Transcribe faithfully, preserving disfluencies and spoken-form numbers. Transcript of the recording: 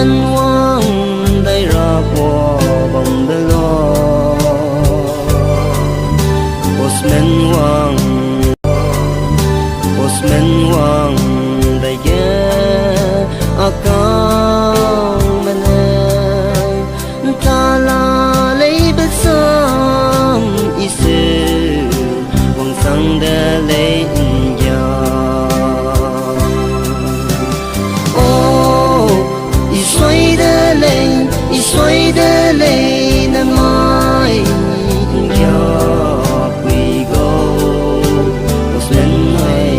Wang dai ra kua bam de la. Postman wang, postman wang.